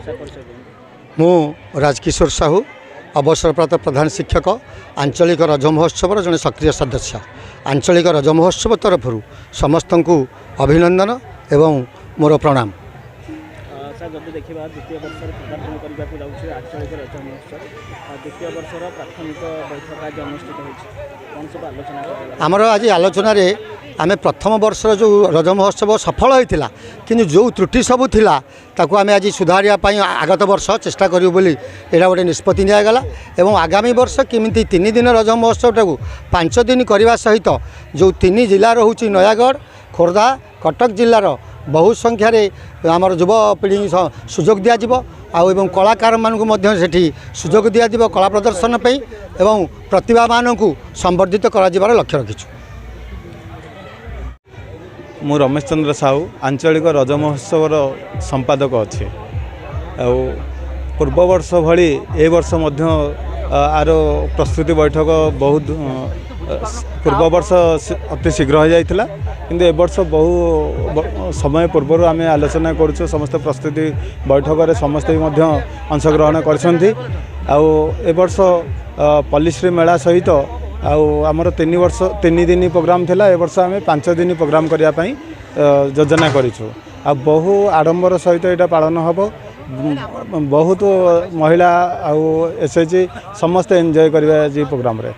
Sir, ପରିଚୟ ଦିଅନ୍ତୁ। ମୁଁ ରାଜକିଶୋର ସାହୁ, ଅବସରପ୍ରାପ୍ତ ପ୍ରଧାନ ଶିକ୍ଷକ, ଆଞ୍ଚଳିକ ରଜ ମହୋତ୍ସବର ଜଣେ ସକ୍ରିୟ ସଦସ୍ୟ। ଆଞ୍ଚଳିକ ରଜ ମହୋତ୍ସବ ତରଫରୁ ସମସ୍ତଙ୍କୁ ଅଭିନନ୍ଦନ ଏବଂ ମୋର ପ୍ରଣାମ। ସାର୍, ଯଦି ଦେଖିବା ଦ୍ୱିତୀୟ ବର୍ଷରେ ପଦାର୍ପଣ କରିବାକୁ ଯାଉଛି ଆଞ୍ଚଳିକ ରଜ ମହୋତ୍ସବ, ଦ୍ୱିତୀୟ ବର୍ଷର ପ୍ରାଥମିକ ବୈଠକ ଆଜି ଅନୁଷ୍ଠିତ ହୋଇଛି, କ'ଣ ସବୁ ଆଲୋଚନା କରାଗଲା? ଆମର ଆଜି ଆଲୋଚନାରେ ଆମେ ପ୍ରଥମ ବର୍ଷର ଯେଉଁ ରଜ ମହୋତ୍ସବ ସଫଳ ହୋଇଥିଲା, କିନ୍ତୁ ଯେଉଁ ତ୍ରୁଟି ସବୁ ଥିଲା ତାକୁ ଆମେ ଆଜି ସୁଧାରିବା ପାଇଁ ଆଗତ ବର୍ଷ ଚେଷ୍ଟା କରିବୁ ବୋଲି ଏଇଟା ଗୋଟେ ନିଷ୍ପତ୍ତି ନିଆଗଲା। ଏବଂ ଆଗାମୀ ବର୍ଷ କେମିତି 3 ଦିନ ରଜ ମହୋତ୍ସବଟାକୁ 5 ଦିନ କରିବା ସହିତ ଯେଉଁ 3 ଜିଲ୍ଲା ରହୁଛି, ନୟାଗଡ଼, ଖୋର୍ଦ୍ଧା, କଟକ ଜିଲ୍ଲାର ବହୁ ସଂଖ୍ୟାରେ ଆମର ଯୁବପିଢ଼ି ସୁଯୋଗ ଦିଆଯିବ ଆଉ ଏବଂ କଳାକାରମାନଙ୍କୁ ମଧ୍ୟ ସେଠି ସୁଯୋଗ ଦିଆଯିବ କଳା ପ୍ରଦର୍ଶନ ପାଇଁ ଏବଂ ପ୍ରତିଭାମାନଙ୍କୁ ସମ୍ବର୍ଦ୍ଧିତ କରାଯିବାର ଲକ୍ଷ୍ୟ ରଖିଛୁ। ମୁଁ ରମେଶ ଚନ୍ଦ୍ର ସାହୁ, ଆଞ୍ଚଳିକ ରଜ ମହୋତ୍ସବର ସମ୍ପାଦକ ଅଛି। ଆଉ ପୂର୍ବ ବର୍ଷ ଭଳି ଏ ବର୍ଷ ମଧ୍ୟ ଆର ପ୍ରସ୍ତୁତି ବୈଠକ ବହୁତ ପୂର୍ବ ବର୍ଷ ଅତି ଶୀଘ୍ର ହୋଇଯାଇଥିଲା, କିନ୍ତୁ ଏ ବର୍ଷ ବହୁ ସମୟ ପୂର୍ବରୁ ଆମେ ଆଲୋଚନା କରୁଛୁ। ସମସ୍ତ ପ୍ରସ୍ତୁତି ବୈଠକରେ ସମସ୍ତେ ବି ମଧ୍ୟ ଅଂଶଗ୍ରହଣ କରିଛନ୍ତି। ଆଉ ଏ ବର୍ଷ ପଲ୍ଲୀଶ୍ରୀ ମେଳା ସହିତ ଆଉ ଆମର 3 ବର୍ଷ 3 ଦିନ ପ୍ରୋଗ୍ରାମ୍ ଥିଲା, ଏ ବର୍ଷ ଆମେ 5 ଦିନ ପ୍ରୋଗ୍ରାମ୍ କରିବା ପାଇଁ ଯୋଜନା କରିଛୁ। ଆଉ ବହୁ ଆଡ଼ମ୍ବର ସହିତ ଏଇଟା ପାଳନ ହେବ। ବହୁତ ମହିଳା ଆଉ ଏସ୍ ଏଚ୍ ଜି ସମସ୍ତେ ଏନ୍ଜୟ କରିବେ ଆଜି ପ୍ରୋଗ୍ରାମରେ।